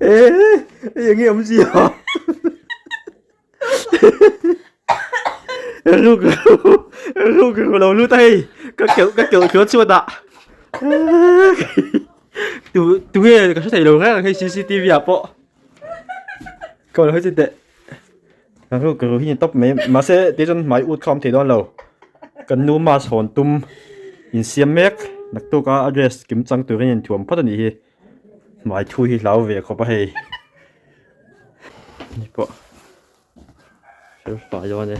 Eh, eng nge awmzia? Ruk ruk ruk lo lut a hei ka keuh ka keuh thluat chhuat ah tu tu nge ka hre thei lo reng hei cctv ah pawh ka lo hawi teh ruk ruk hi ni tawp mai mahse tih chuan hmai ut kha a awm thei dawn lo kan nu mask hawn tum insiam mek naktuk a a dress kim chang turin inthuam phawt a nih hi. Hmai thu hi hlau ve khawp a hei ni pawh fel fai dawn e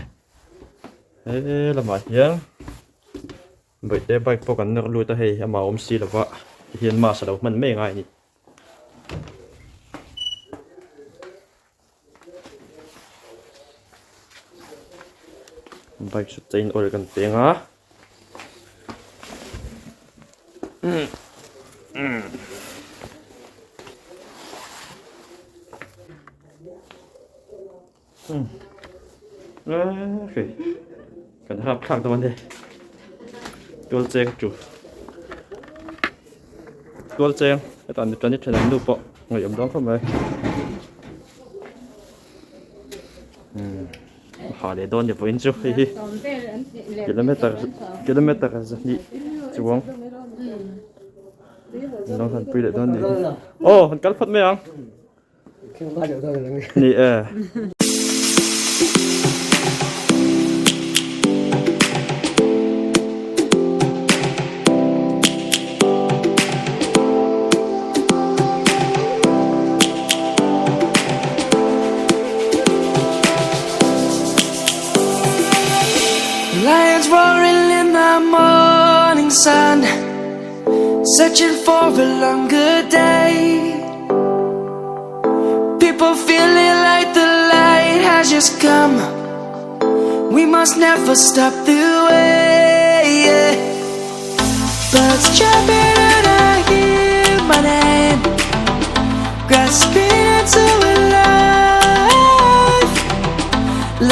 he lamah hian bawihte bike pawh kan nawr lut a hei amah awm si lova tihian mask a lo hman mai ngai a ni. Bike chu chain oil kan peng a. Kan hap thlak dawn e. Tual cheng chu. Tual cheng hetah mi tani then an nu pawh ngaihawm dawn khawp mai. Ha leh dawn ni vawiin chu hei hi kilometer kilometer zahnih chuang an lo han pui leh dawn nih hi aw han kal phawt mai ang ni e. Lions roaring in the morning sun Searching for a longer day People feeling like the light has just come We must never stop the way yeah. Birds chirping and I hear my name Grasping into a life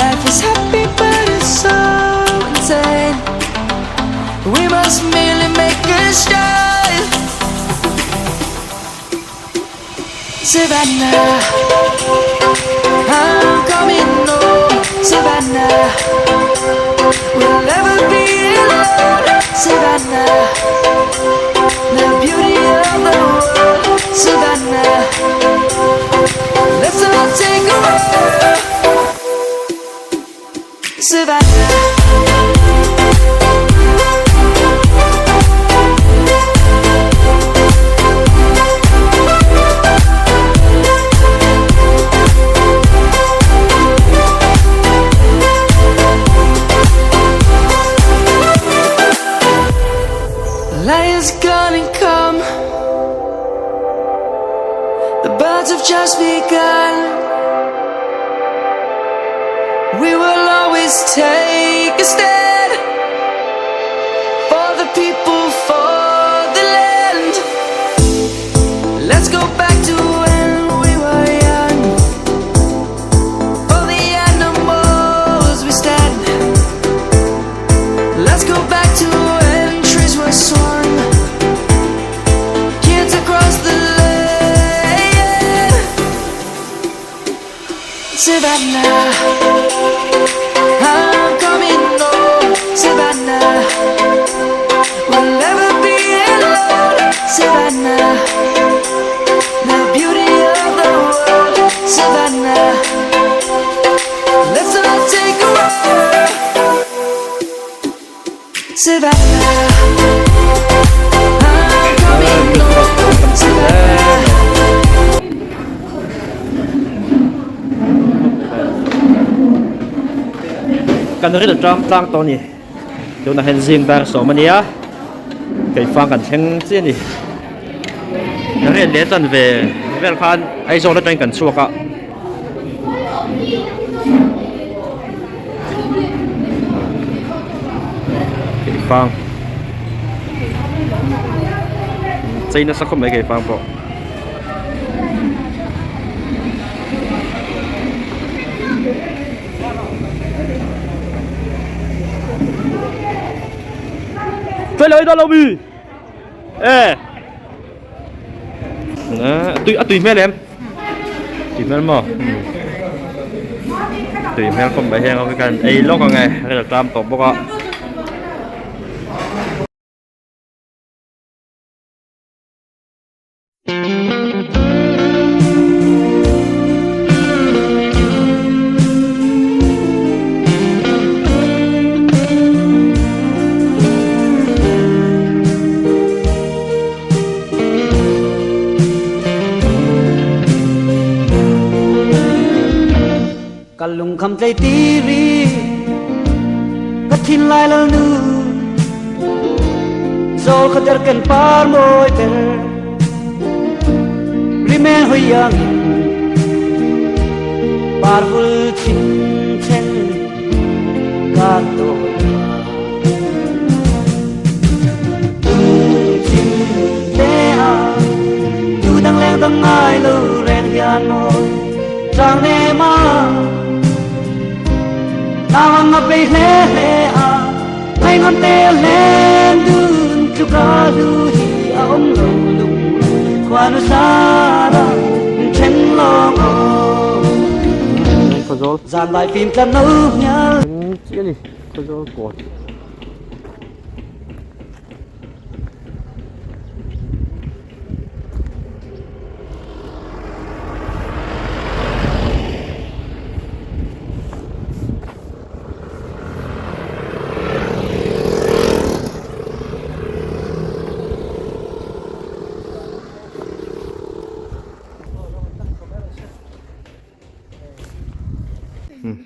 Life is happy but it's so insane We must merely make a start Savannah I'm coming home Savannah We'll never be alone Savannah The beauty of the world Savannah Let's all take a walk Savannah Light is gonna come The birds have just begun We will always take a stand For the people, for the land Let's go back to when we were young For the animals we stand Let's go back to when trees were swung Kids across the land Savannah I'm coming home Savannah We'll never be alone Savannah The beauty of the world Savannah Let's all take a walk Savannah I'm coming home Savannah Kan ril tang tlang tawh a ni tunah hian zing dar sawm a nia keifang kan thleng chiah a ni riat leh chan ve vel khan Aizawl atangin kan chhuak a. Keifang chei nasa khawp mai keifang pawh. Chơi lời đó đâu bi. Ê. Tui a tui hmel em. Tui hmel maw umm tui hmel khawp mai heng ho hi khan ei lawk ang e rel tlam tawh bawk a. Ka lungkham tlei tiri ka thin lai lal nu Zawl kha der ken par mawi ber Rimen hoi yang in par vul chin chen ka to Lungchim te a tu dang leng dang ngai lo reng hian mawi Chang ne ma Nang a pe hle hle a Ngai ngam te len dun tluka lu hi a om lo lung Khuanu sara then long o Khawzawl Zan lai phim tlan no ngial Chiah ni Khawzawl kawt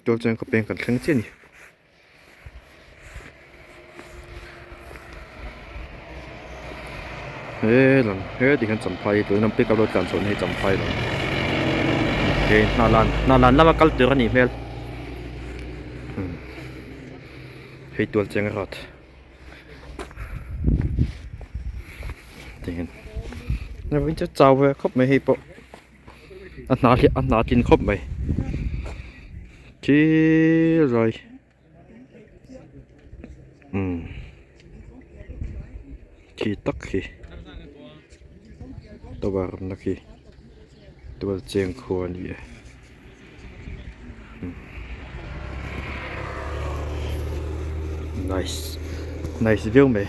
Tual chuan ka peng kan thleng chiah a ni. He lam he ti hian champhai hi tuna pickup lo tlan chhuah na hi champhai lam he hna lan hna lan lama kal tur a nih hmel hei tual cheng erawh ti hian chau ve khawp mai hei pawh. A hna hi a hna tlin khawp mai thil rai umm khi tak khi tower awmna khi tual cheng khua a ni e nice nice viau mai.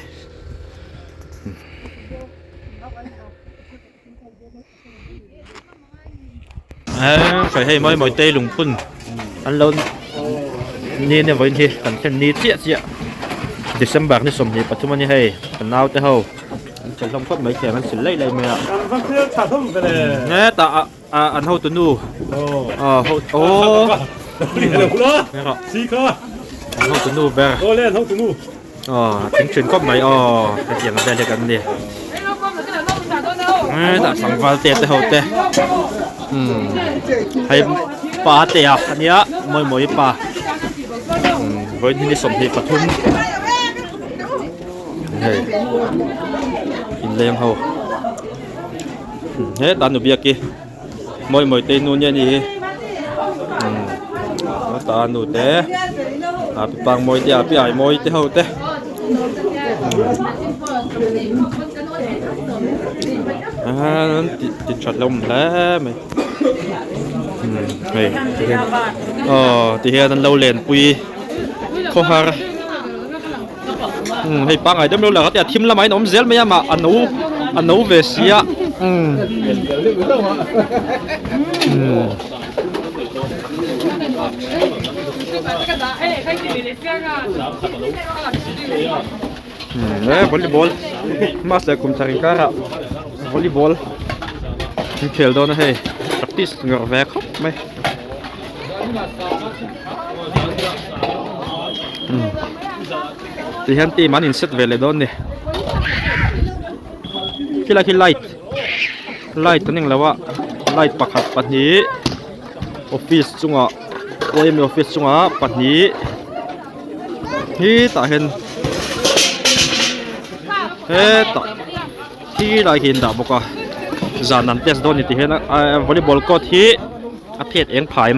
Hei mawi mawi te lungphun an lo ni nia vawiin hi kan thlen ni chiah chiah December ni 23 a ni hei kan naute ho an chel hlawm khawp mai thiam an sil laih laih mai a hetah an hotu nu aw an hotu nu ber Aw thing thin khawp mai aw hetiang vel hi kan ni hetah tlangval te te ho te umm hei pa te a ania mawi mawi pa umm vawiin hi ni 23 hei inleng ho hetah nu biak hi mawi mawi te nu nia ni hi umm hetah nu te a pi pang mawi te a pi ai mawi te ho te an ti ti that lo awm hle mai umm hei ti hian aw ti hian an lo lenpui khawhar. Umm hei pangai deuh lo la tia thim lamah in awm zel mai a mah a no a no ve si a umm umm. Umm volleyball mas leh kum thar inkarah volleyball an khel dawn a hei practice ngawrh ve khawp mai. Ti hian team an in set ve leh dawn ni khilai khi light light an englo a light pakhat pahnih office chungah yma office chungah pahnih hi tah hian hetah khi lai khi an dah bawk a zan an test dawn ni ti hian a volleyball court hi. A phet eng phaim.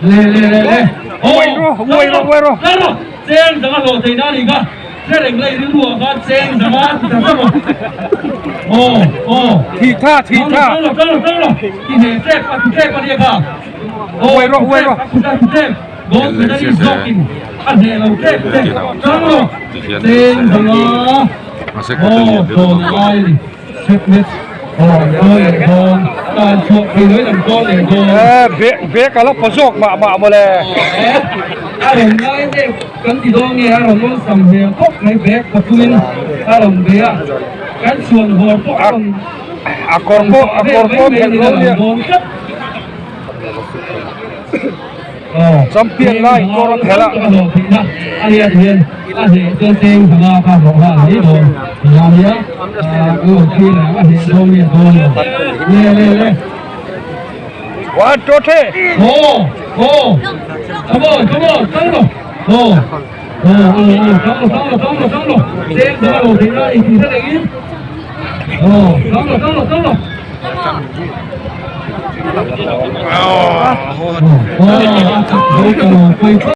Le le le le. Uai ro, uai ro, uai ro. Cheng zanga hlawh theihna a nih kha. Hre reng la i rilru ah khan cheng zanga ti ta ta rawh. Aw, aw. Thih tha, thih tha. Tang lo, tang lo, tang lo. Ti hneh ṭep, a thu ṭep a nia kha. Aw, Uai rawh, uai rawh. A thu ṭep. Gold medalist zawkin a hneh lo ṭep ṭep. Tang lo. Cheng zanga. Aw, dawn a ngai a ni. Bag a la paw zawk mah mah mawle. A rawn ngai deuh kan ti dawn nge a rawn awlsam hmel khawp mai bag pathumin a rawn bei a kan chhuan hawr pawh a rawn A kawr pawh a kawr pawh phelh lo nia. Champion lai kawr a phelh a. One two three.